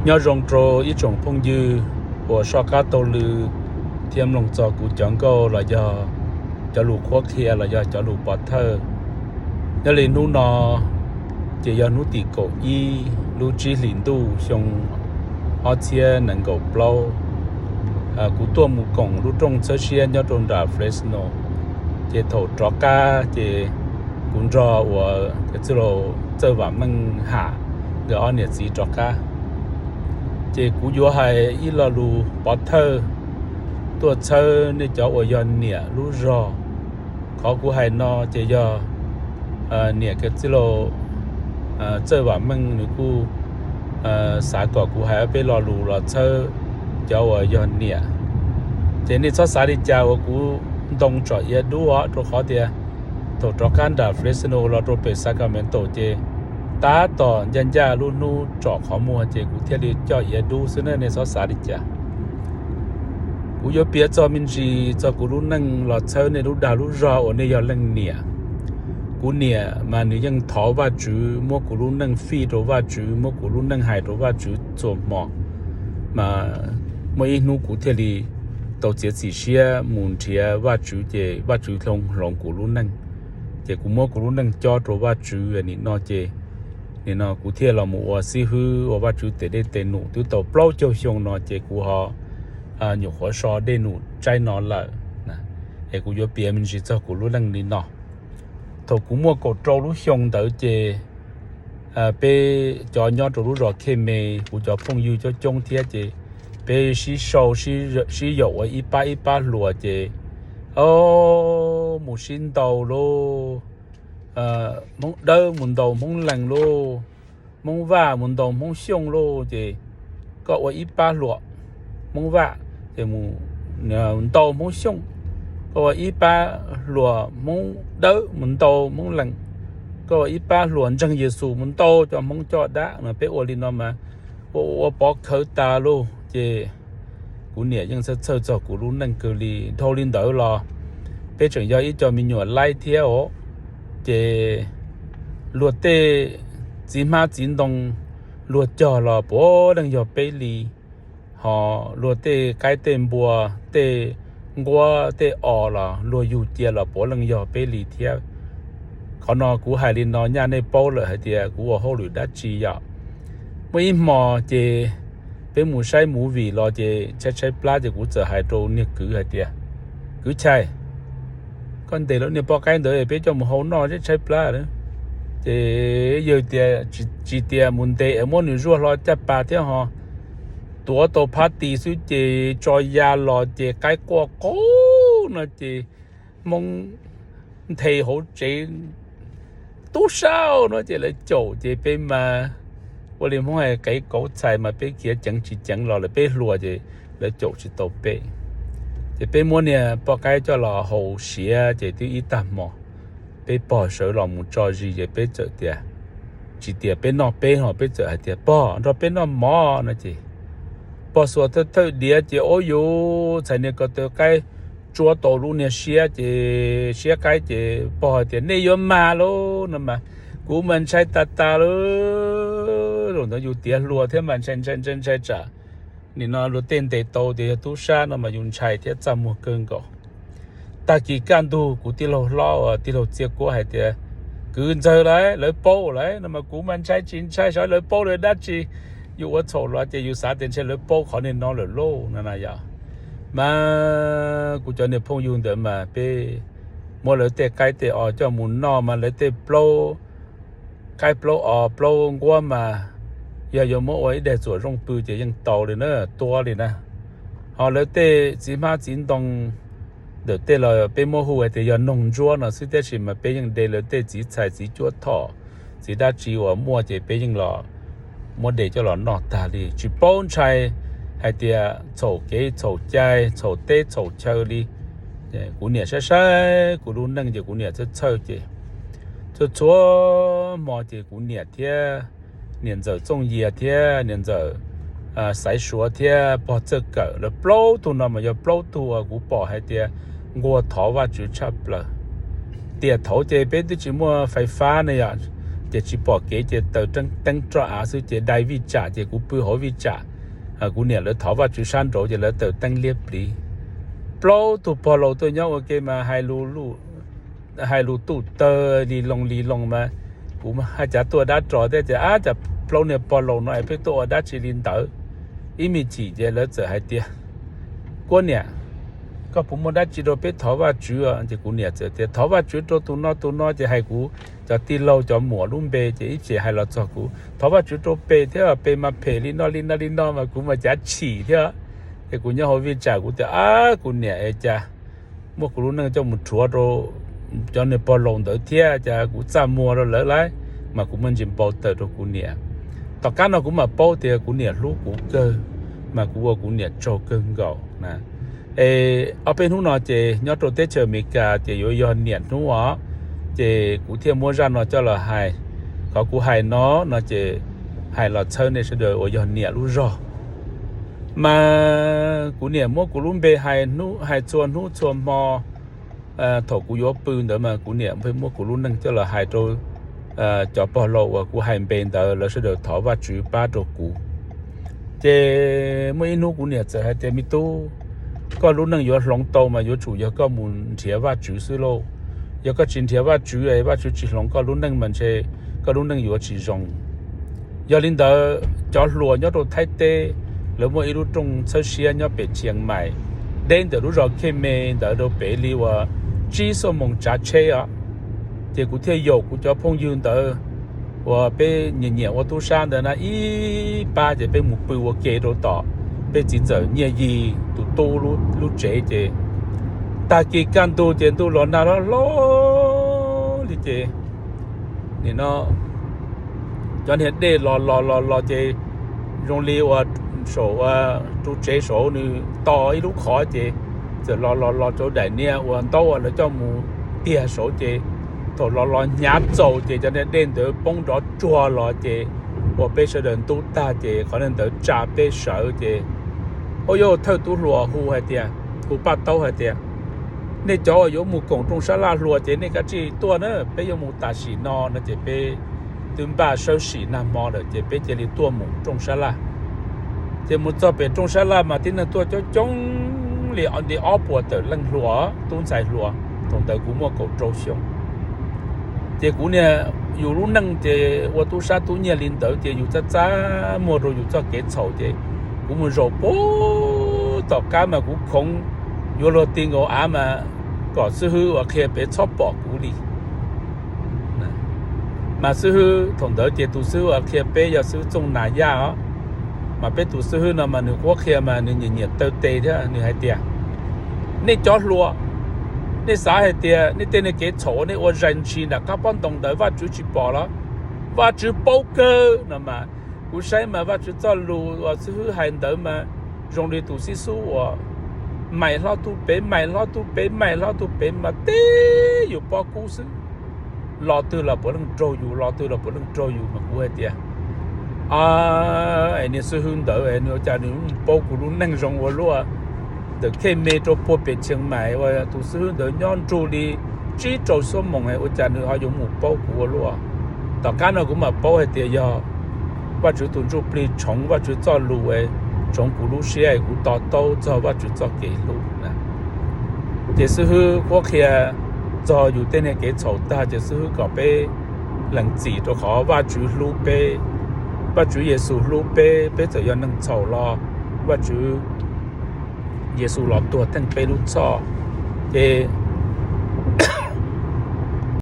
Nyob zoo rau ib tsoom phooj ywg uas soj qab taug lw thiab mloog txog kuv cov nkauj los yog cov lus qhuab qhia los yog cov lus pov thawj. Nyob li hnub no ces yog hnub tim kaum ib lub tsib hlis ntuj xyoo ob txhiab nees nkaum plaub. Kuv tuaj mus koom lub rooj txhawb siab nyob rau nram Fresno, ces thaum rov qab ces kuv nrog uas txwj laug Txawj Vam Meej Ham nkawd ob niam txiv rov qab. Ces kuv yuav hais ib lo lus pov thawj tuaj txhawb nej cov uas yog niam lub zog. Qhov kuv hais no ces yog niam txwj laug Txawj Vam Meej nws kuj xav kom kuv hais ob peb lo lus los txhawb cov uas yog niam. Ces nej txhob xav li cas uas kuv ntoo tsom iav dub os, rau qhov tias thaum rov qab nram Fresno los rau pem Sacramento ces tab tom ncaj ncaj lub hnub tsom qhov muag ces kuv thiaj li coj iav dub xwb na, nej txhob xav li cas. Kuv yuav piav txog me ntsis txog kuv lub neej los txhawb nej lub dag lub zog uas nej yog leej niam. Kuv niam mas nws yeej thov Vajtswv, muab kuv lub neej fij rau Vajtswv, muab kuv lub neej hais rau Vajtswv txhua hmo. Mas muaj ib hnub kuv thiaj li tau txiav txim siab mus nrhiav Vajtswv ces Vajtswv hloov hloov kuv lub neej. Ces kuv muab kuv lub neej cob rau Vajtswv nim no ces nim no kuv thiaj los mus ua xib hwb ua Vajtswv tes dej tes num twb tau plaub caug xyoo no ces kuv ho nyuam qhuav so dej num tsaib no lawm. Es kuv yuav piav me ntsis txog kuv lub neej li no. Thaum kuv muaj kaum rau lub xyoo ntawd ces peb cov nyob rau lub zos Khej Me, kuv cov phooj ywg coob coob thiab ces peb sib sau sib yaum ua ib pab ib pab hluas ces mus sib ntaus lauj, Hmoob Dawb mus ntaus Hmoob Lees lauj, Hmoob Vaj mus ntaus Hmoob Xyooj lauj, ces koj ua ib pab hluas Hmoob Vaj ces mus ntaus Hmoob Xyooj, koj ua ib pab hluas Hmoob Dawb mus ntaus Hmoob Lees, koj ua ib pab hluas ntseeg Yexus mus ntaus cov Hmoob coj dab no. Peb ua li no mas ua ua pov khawv tas lauj. Ces kuv niam yeej txhawj txhawj txog kuv lub neej kawg li. Dhau li ntawd los peb tseem yog ib co me nyuam laib thiab os. Ces luag tej txiv hmab txiv ntoo luag cog los puav leej yog peb li, ho luag tej qaib tej npua, tej nquab tej os los luag yug cia los puav leej yog peb li thiab. Qhov no kuv hais li no nyaj nej paub lawm hais tias kuv ua hauj lwm dab tsi yom. Muaj ib hmo ces peb mus saib movie los ces tshaib tshaib plab ces kuv txawm hais rau niag kwv hais tias, Kwv Chais, koj ntes lawv niag poj qaib ntawd peb coj mus hau noj tshaib tshaib plab. Ces yawg tias, Tsis tias mus ntes es muab nws zuaj hlo caj pas thiab ho tuav tau phab tis xwb ces tso ya los ces qaib quaj qub no ces Hmoob nthe hauv tsev tub sab no ces lawv caum ces peb mas ua li Hmoob hais qev kauv txhais mas peb khiav ceev tsis ceev los lawv peb hluas ces lawv caum tsis tau peb. Ces peb muab niag poj qaib coj los hau siav ces twb ib tag hmo, peb pog sawv los mus tso zis ces peb txawm tias, tsis tias peb noj peb ho peb txawm hais tias, Pog, nrog peb noj mov no ces pog xuas thawj thawj diav ces ua yuv txhais niag ko taw qaib tsuab tau lub niag siab ces siab qaib ces pog hais tias, Nej yuav mag lauj no mas kuv mas ntshai tas tas lauj. Zaum ntawd yus tiav hluas thiab mas ntshai ntshai ntshai ntshai tsam nim no luag tej ntes tau tias yog tub sab no mas yus ntshai thiab txaj muag kawg nkaus. Tag kis kaj ntug kuv tij laug hlob uas tij laug Txiaj Kuab hais tias, Kwv Ntxawg lauj, lawv paub lawm no mas kuv mas ntshai tsis ntshai, saib lawv paub lawv dab tsi. Yus ua txhaum los ces yus xav tias ntshe lawv paub qhov niag no lawm lauj no na yom. Mas kuv cov niag phooj ywg ntawd mas peb muab lawv tej qaib tej os coj mus noj mas lawv tej plaub qaib plaub os plaub nquab mas yog yuav muab ua ib daig txuas zooj pw ces yeej tau li na, tuab li na. Ho lawv tej txiv hmab txiv ntoo ntawm tej los peb muab hu hais tias yog noog ntsuab no xwb, tab sis mas peb yeej de lawv tej txiv txhais txiv cuab thom, txiv dab tsi uas muaj ces peb yeej los muab de coj los noj tag li, tsis paub ntshai hais tias txhaum kev txhaum cai txhaum teb txhaum chaw li. Kuv niam saib saib kuv lub neej ces kuv niam txhawj txhawj ces txhua txhua hmo ces kuv niam thiab niam ntxawm Txooj Yias thiab niam ntxawm Xaiv Suav thiab pog Txawj Kawm, lawv plaub tug no mas yog plaub tug uas kuv pom hais tias nquag thov Vajtswv tshaj plaws. Tiam thaud ces peb twb tsis muaj fais fab ne yom, ces tsis pom kev ces taws teeb roj av xwb ces dai vij tsam ces kuv pw hauv vij tsam. Kuv niam lawv thov Vajtswv sab nraud ces lawv taws teeb liab pliv. Plaub tug pog laus tuaj nyob ua ke mas hais lus tuj tawg li loo li loo mas kuv hais cas tuaj dab ros thiab ces ab cas plaub niag pog laus no es peb tuaj ua dab tsi li ntawd. Ib me chim ces lawv txawm hais tias, Kuab niam, koj puas muaj dab tsi rau peb thov Vajtswv? Ces kuv niam txawm tias, Thov Vajtswv rau tus no tus no, ces hais kuv cov tij laug cov muam lub npe ces ib txhia hais los txog kuv, Thov Vajtswv rau pem thiab, pem mas phem li no li no li no mas kuv mas cav tshim thiab. Ces kuv nyob hauv vij tsam kuv tias, Ab kuv niam es cas muab kuv lub neej coj mus rhuav rau cov niag pog laus ntawd thiab, cas kuv txaj muag rau lawv lawm. Mas kuv muaj ntsis npau taws rau kuv niam. Tom qab no kuv mam paub tias kuv niam hlub kuv kawg, mas kuv ua kuv niam tsaug kawg nkaus na. Es ob peb hnub no ces nyob rau teb chaws Amelikas ces yuav yog niam hnub os, ces kuv thiaj muab zaj no coj los hais. Qhov kuv hais no no ces hais los txhawb nej sawv daws uas yog niam lub zog. Mas kuv niam muab kuv lub npe hais txhua hnub txhua hmo. Thaum kuv yuav pw ntawd mas kuv niam muab kuv lub neej coj los hais rau cov pog laus uas kuv hais npe ntawd, lawv sawv daws thov Vajtswv pab rau kuv. Ces muaj ib hnub kuv niam txawm hais tias, Me tub, koj lub neej yuav hloov tau mas yuav tsum yog koj mus nrhiav Vajtswv xwb lauj. Yog koj tsis nrhiav Vajtswv, Vajtswv tsis hloov koj lub neej mas ntshe koj lub neej yuav tsis zoo. Yog li ntawd, cov hluas nyob rau Thaib teb, lawv muaj ib lub rooj txhawb siab nyob pem Chiang Mai, deb ntawm lub zos Khe Me ntawd rau pem li uas tsib xuab moos tsav tsheb os. Ces kuv thiaj yaum kuv cov phooj ywg ntawd uas peb nyiam nyiam ua tub sab ntawd na ib pab, ces peb mus pw ua ke rau tom peb txiv ntxawm Nyiaj Yig tus tub lub tsev. Ces tag kis kaj ntug ces ntuj los nag hlob hlob li ces nim no cov niag dej los los los los ces zoo li uas saum ru tsev saud nws to ib lub qhov ces txawm los los los rau daim niag uas ntaub uas lawv coj mus tiag saud ces thaum los los hnyav txaus ces cov niag dej ntawd poob nrov tsuag los ces ua peb sawv daws ntub tag ces qhov niag ntawd tsa peb sawv ces ua yuav thawj tub hluas hu hais tias, hu Paj Taub hais tias, Nej cov uas yuav mus koom rooj sab laj hluas ces nej kav tsij tuaj na, peb yuav mus tam sim no no ces peb twb npaj sawb sim nag hmo lawm ces peb cia li tuaj mus rooj sab laj. Ces mus txog pem rooj sab laj mas tib neeg tuaj coob coob li nti ob puas tawm leej hluas, tub ntxhais hluas, thaum ntawd kuv muaj kaum rau xyoo. Ces kuv niag, yus lub neej ces ua tub sab tub nyiag li ntawd ces yus txaj txaj muag rau yus txoj kev txhaum ces kuv mus zaum pem tom qab mas kuv khoov yuav luag ti nkaus av mas kom xib hwb uas qhia pem txhob pom kuv li. Mas xib hwb thaum ntawd ces tus xib hwb uas qhia peb yog xib hwb Txooj Nas Yaj os. Mas peb tus xib hwb no mas nws qhuab qhia mas nws nyiam nyiam taw tes thiab nws hais tias, Nej cov hluas, nej xav hais tias nej tej niag kev txhaum uas nej ua zais ntshis nram qab pob ntoo ntawd Vajtswv tsis pom los? Vajtswv paub kawg no mas. Kuv saib mas Vajtswv txoj lus uas xib hwb hais ntawd mas zoo li tus xib xub uas maim hlob tuj pem, maim hlob tuj pem, maim hlob tuj pem mas tib yus pob kub xwb. Lo twg los puav leej raug yus, lo twg los puav leej raug yus mas kuv hais tias, Niag xib hwb ntawd nws ua cas nws paub kuv lub neej zoo ua luaj. Ntawm Khej Me rau puag pem Tsheej Maim uas tus xib hwb ntawd nyob nrug li tsib rau xuab moos ua cas nws ho yuav mus paub kuv ua luaj. Tom qab no kuv mam paub hais tias yog Vajtswv tus ntsuj plig tshoov Vajtswv txoj lus, tshoov kuv lub siab kuv to taub txog Vajtswv txoj kev hlub. Ces xib hwb qhuab qhia txog yus tej niag kev txhaum tag ces xib hwb kom peb lees txim rau qhov Vajtswv hlub peb, Vajtswv Yexus hlub peb, peb txawm yog neeg txhaum los Vajtswv Yexus los tuag theej peb lub txhoj. Ces